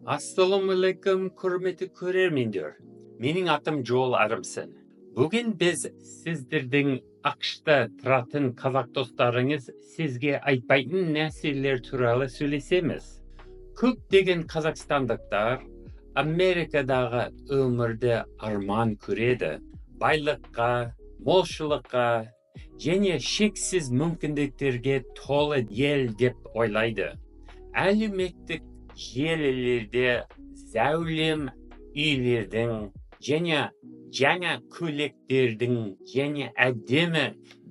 Ассалаумағалейкум, құрметті көрермендер! Менің атым Джоэл Адамсон. Бүгін біз сіздердің АҚШ-та тұратын қазақ достарыңыз сізге айтпайтын нәрселер туралы сөйлесеміз. Көптеген қазақстандықтар Америкадағы өмірді арман көреді. Байлыққа, молшылыққа және шексіз мүмкіндіктерге толы ел деп ойлайды. Әлеуметтік желілерде зәулім үйлердің және жаңа көліктердің және әдемі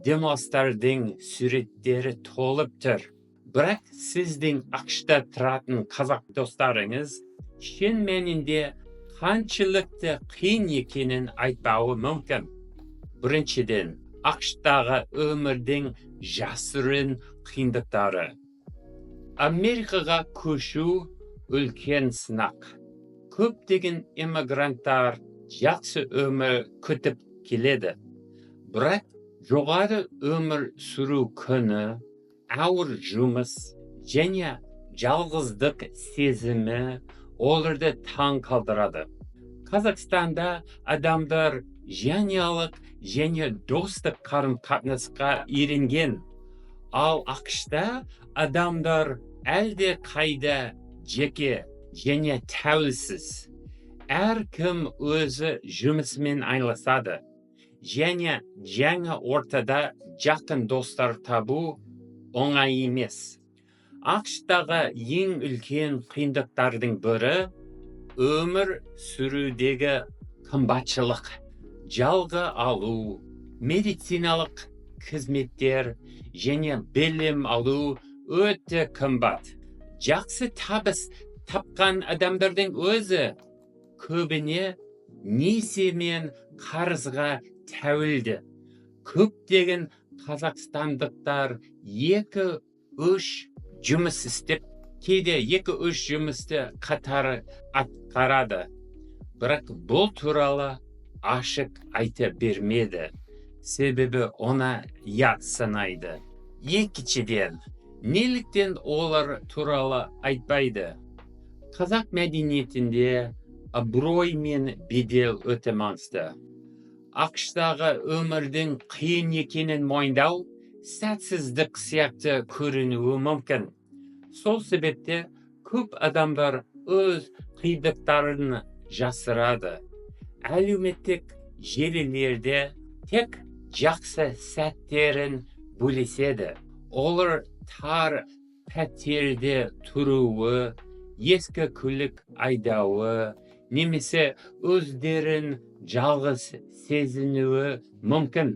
демалыстардың суреттері толып тұр. Бірақ сіздің АҚШ-та тұратын қазақ достарыңыз шын мәнінде қаншалықты қиын екенін айтпауы мүмкін. Біріншіден, АҚШ-тағы өмірдің жасырын қиындықтары. Америкаға көшу үлкен сынақ. Көптеген иммигранттар жақсы өмір күтіп келеді. Бірақ жоғары өмір сүру күні, ауыр жұмыс және жалғыздық сезімі оларды таң қалдырады. Қазақстанда адамдар жанұялық және достық қарым-қатынасқа үйренген. Ал АҚШ-та адамдар әлде қайда жеке және тәуелсіз. Әркім өзі жұмысымен айналысады және жаңа ортада жақын достар табу оңай емес. АҚШ-тағы ең үлкен қиындықтардың бірі – өмір сүрудегі қымбатшылық. Жалға алу, медициналық қызметтер және білім алу өте қымбат. Жақсы табыс тапқан адамдардың өзі көбіне несие мен қарызға тәуелді. Көптеген қазақстандықтар екі үш жұмыс істеп, кейде екі үш жұмысты қатар атқарады, бірақ бұл туралы ашық айта бермеді, себебі оны ұят санайды. Екіншіден, неліктен олар туралы айтпайды? Қазақ мәдениетінде абырой мен бедел өте маңызды. АҚШ-тағы өмірдің қиын екенін мойындау сәтсіздік сияқты көрінуі мүмкін. Сол себепте көп адамдар өз қиындықтарын жасырады, әлеуметтік желілерде тек жақсы сәттерін бөліседі. Олар тар пәтерде тұруы, ескі көлік айдауы немесе өздерін жалғыз сезінуі мүмкін,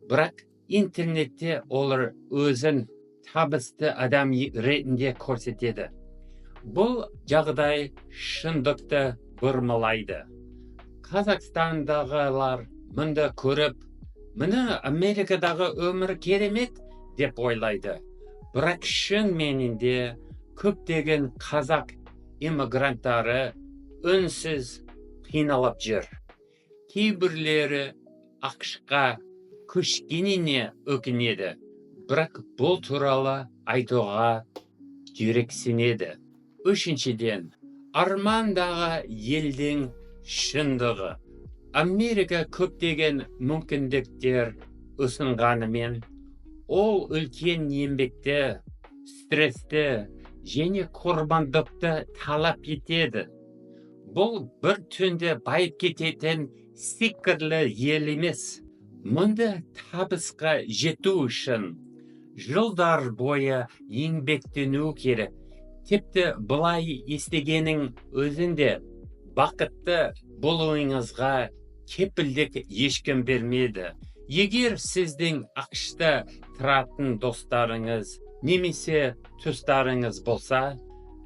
бірақ интернетте олар өзін табысты адам ретінде көрсетеді. Бұл жағдай шындықты бұрмалайды. Қазақстандағылар мұнда көріп, міне, Америкадағы өмір керемет деп ойлайды. Бірақ шын мәнінде көптеген қазақ иммигранттары үнсіз қиналып жүр. Кейбіреулері АҚШ-қа көшкеніне өкінеді, бірақ бұл туралы айтуға жүрексінеді. Үшіншіден, армандағы елдің шындығы. Америка көптеген мүмкіндіктер ұсынғанымен, ол үлкен еңбекті, стрессті және құрбандықты талап етеді. Бұл бір түнде байып кететін сиқырлы ел емес. Мұнда табысқа жету үшін жылдар бойы еңбектену керек. Тіпті бұлай істегеннің өзінде бақытты болуыңызға кепілдік ешкім бермеді. Егер сіздің АҚШ-та тұратын достарыңыз немесе туыстарыңыз болса,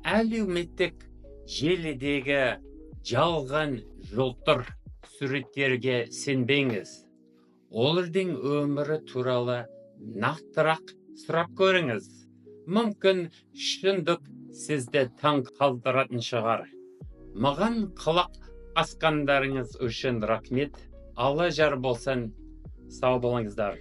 әлеуметтік желідегі жалған жылтыр суреттерге сенбеңіз. Олардың өмірі туралы нақтырақ сұрап көріңіз. Мүмкін, шындық сізді таң қалдыратын шығар. Маған құлақ асқандарыңыз үшін рахмет. Алла жар болсын. Сау болыңыздар.